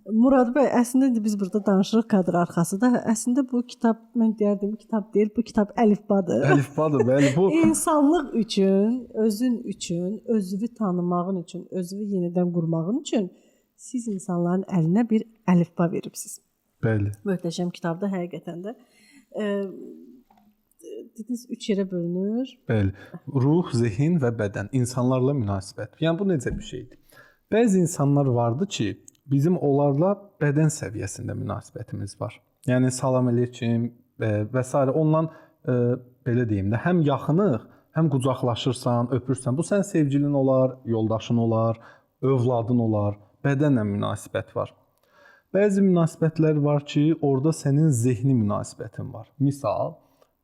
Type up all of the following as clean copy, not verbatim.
Murad bəy, əslində indi biz burada danışırıq kadr arxasında. Əslində bu kitab, mən deyərdim, kitab deyil, bu kitab əlifbadır. Əlifbadır, bəli, bu İnsanlıq üçün, özün üçün, özünü tanımağın üçün, özünü yenidən qurmağın üçün siz insanların əlinə bir əlifba veribsiz. Bəli. Möhtəşəm kitabdır həqiqətən də. Dediniz 3 yerə bölünür. Bəli. Ruh, zehin və bədən, insanlarla münasibət. Yəni bu necə bir şeydir? Bəzi insanlar vardı ki, bizim onlarla bədən səviyyəsində münasibətimiz var. Yəni salam əleykum və sairə onunla belə deyim də, həm yaxınıq, həm qucaqlaşırsan, öpürsən. Bu sən sevgilin olar, yoldaşın olar, övladın olar. Bədənlə münasibət var. Bəzi münasibətlər var ki, orada sənin zehni münasibətin var. Misal,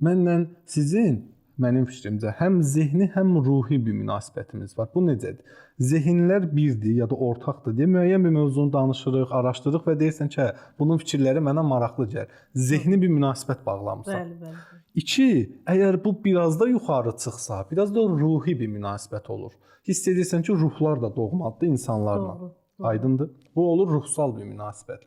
mənlə sizin, mənim fikrimcə, həm zehni, həm ruhi bir münasibətimiz var. Bu necədir? Zehinlər birdir ya da ortaqdır deyə müəyyən bir mövzunu danışırıq, araşdırırıq və deyirsən ki, hə, bunun fikirləri mənə maraqlı gəlir. Zehni bir münasibət bağlamısan. Bəli, bəli. İki, əgər bu biraz da yuxarı çıxsa, biraz da ruhi bir münasibət olur. Hiss edirsən ki, ruhlar da doğmadır insanlarla. Doğru. Aydındır? Bu olur ruhsal bir münasibət.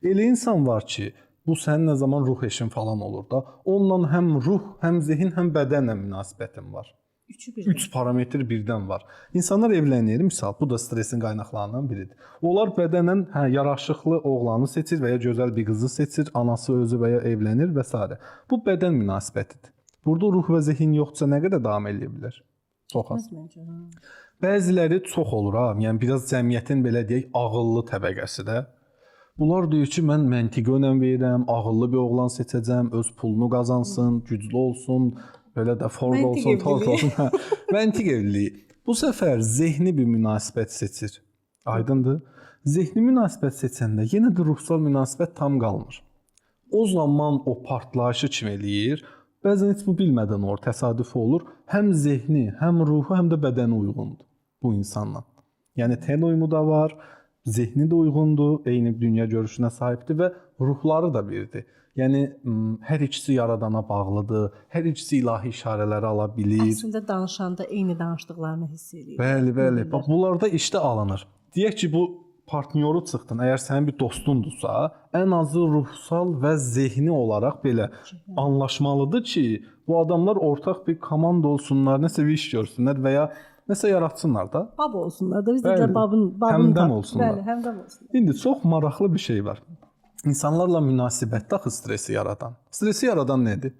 Elə insan var ki, bu sənin nə zaman ruh eşin falan olur da, onunla həm ruh, həm zehin, həm bədənlə münasibətin var. Üçü birdən. 3 parametr birdən var. İnsanlar evlənir, misal, bu da stresin qaynaqlarından biridir. Onlar bədənən hə, yaraşıqlı oğlanı seçir və ya gözəl bir qızı seçir, anası özü və ya evlənir və s. Bu bədən münasibətidir. Burada ruh və zehin yoxdursa nə qədər davam eləyə bilər? Çox az. Məncə, hə. Bəziləri çox olur ha, yəni biraz cəmiyyətin belə deyək ağıllı təbəqəsi də. Bunlar deyir ki, mən məntiqə önəm verirəm, ağıllı bir oğlan seçəcəm, öz pulunu qazansın, güclü olsun, belə də Ford Məntiq olsun, Tort evliliyi. olsun. Hə, məntiq evliliyi. Bu səfər zehni bir münasibət seçir. Aydındır? Zehni münasibət seçəndə yenə də ruhsal münasibət tam qalmır. O zaman o partlayışı kim eləyir? Bəzən heç bu bilmədən olur, təsadüfi olur. Həm zehni, həm ruhu, həm də bədəni uyğundur bu insanla. Yəni ten uyumu da var, zehni də uyğundur, eyni dünya görüşünə sahibdir və ruhları da birdir. Yəni hər ikisi yaradana bağlıdır, hər ikisi ilahi işarələri ala bilir. Əslində danışanda eyni danışdıqlarını hiss eləyir. Bəli, bəli. Bax bunlarda işdə alınır. Deyək ki, bu partnyoru çıxdın. Əgər sənin bir dostundursa, ən azı ruhsal və zehni olaraq belə anlaşmalıdır ki, bu adamlar ortaq bir komanda olsunlar, nəsə bir iş görsünlər və ya nəsə yaratsınlar da. Bab olsunlar da. Biz də Bəli. babın Həmdəm olsunlar. Bəli, həmdəm olsunlar. İndi çox maraqlı bir şey var. İnsanlarla münasibətdə axı stresi yaradan. Stresi yaradan nədir?